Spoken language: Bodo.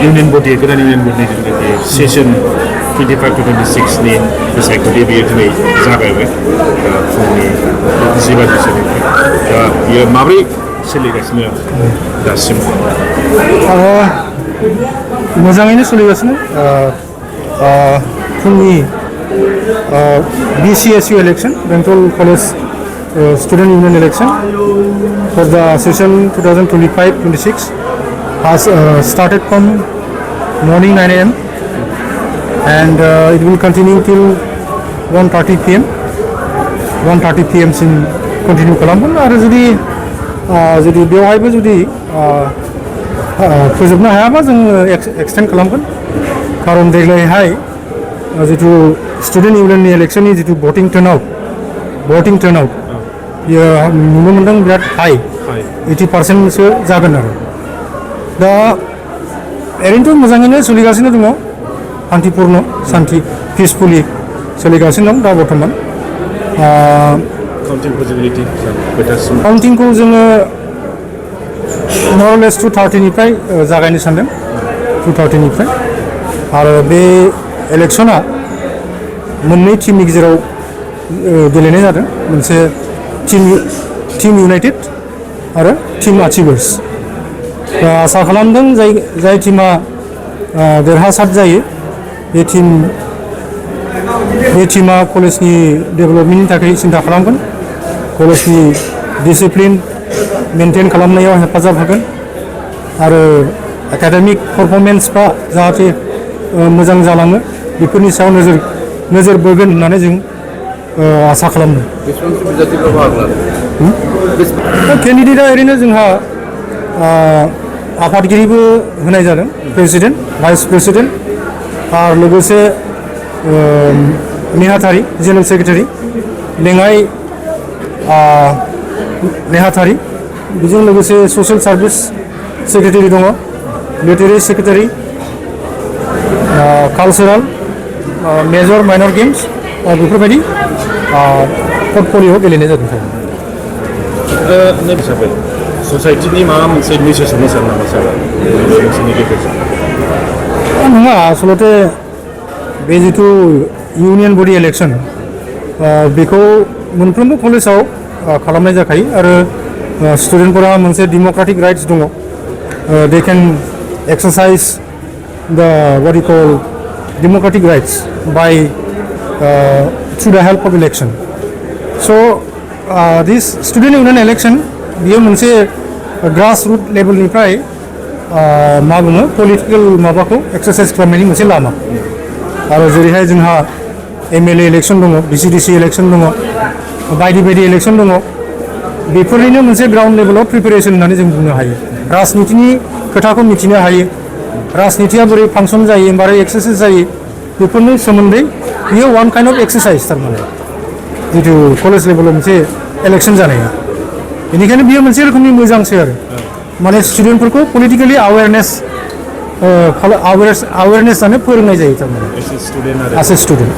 Union Body गोदान Union Body नि सेसन 25 to 26 नि सायख'थि बेयो दिनै जागायबाय फुंनि 10 बाजिसोनिफ्राय दा बेयो माबोरै सोलिगासिनो दासिम मोजाङैनो सोलिगासिनो फुंनि BCSU election Bengal College Student Union election for the session 2025-26 has started from morning 9 a.m. and it will continue till 1:30 p.m. 1:30 p.m. सिम कन्टिनिउ खालामगोन आरो जुदि बेवहायबो जुदि फोजोबनो हायाबा जों एक्सटेन्ड खालामगोन खारन देग्लायहाय जितु स्टुडेन्ट इउनियननि इलेक्शननि जितु भटिं टार्नआउट बेयो नुनो मोनदों बिराद हाई 80%सो जागोन आरो दा ओरैनोथ' मोजाङैनो सोलिगासिनो दङ शान्तिपूर्ण शान्ति पिसफुलि सोलिगासिनो दं दा बर्थमान काउन्टिंखौ जोङो मरलेस 2:30 निफ्राय जागायनो सानदों 2:30 निफ्राय आरो बे इलेक्शना मोननै टीमनि गेजेराव गेलेनाय जादों मोनसे टीम इउनाइटेड आरो टीम अचिभार्स आसा खालामदों जाय टीमा देरहासार जायो बे टीमा कलेजनि डेभेलपमेन्टनि थाखाय सिन्था खालामगोन कलेजनि डिसिप्लिन मेनटेन खालामनायाव हेफाजाब होगोन आरो एकाडेमिक पारफरमेन्सफ्रा जाहाथे मोजां जालाङो बेफोरनि सायाव नोजोर बोगोन होननानै जों आसा खालामदों केन्डिडेटआ ओरैनो जोंहा आफादगिरिबो होनाय जादों प्रेसिडेन्ट भाइस प्रेसिडेन्ट आरो लोगोसे नेहाथारि जेनेरेल सेक्रेटारि लेङाइ नेहाथारि बेजों लोगोसे ससियेल सार्भिस सेक्रेटारि दङ literary secretary cultural major minor games बेफोरबायदि पर्टफलिय'आव गेलेनाय जादों हिसाबै ससाइटिनि माबा मोनसे मेसेज होनो सानो नामा सार नोंसोरनि गेजेरजों नङा आसलते बे जिथु इउनियन बडि इलेक्शन बेखौ मोनफ्रोमबो कलेजाव खालामनाय जाखायो आरो स्टुडेन्टफोरा मोनसे डेम'क्रेटिक राइट्स दङ दे केन exercise the what you call democratic rights by through the help of election. So this student union election बियो मोनसे grassroots level निफ्राय मा बुङो political माबाखौ exercise खालामनायनि मोनसे लामा आरो जेरैहाय जोंहा MLA election दङ BCDC election दङ बायदि election दङ बेफोरनिनो मोनसे ground level of preparation होननानै जों बुंनो हायो राजनितिनि खोथाखौ मिथिनो हायो राजनितिया बोरै फांसन जायो बोरै एक्सारसाइज जायो बेफोरनि सोमोन्दै बियो वान काइन्ड अफ एक्सारसाइज थारमाने जितु कलेज लेभेलाव मोनसे इलेक्शन जानाया बेनिखायनो बियो मोनसे रोखोमनि मोजांसो आरो माने स्टुडेन्टफोरखौ पलिटिकेलि awareness जानो फोरोंनाय जायो थारमाने एज ए स्टुडेन्ट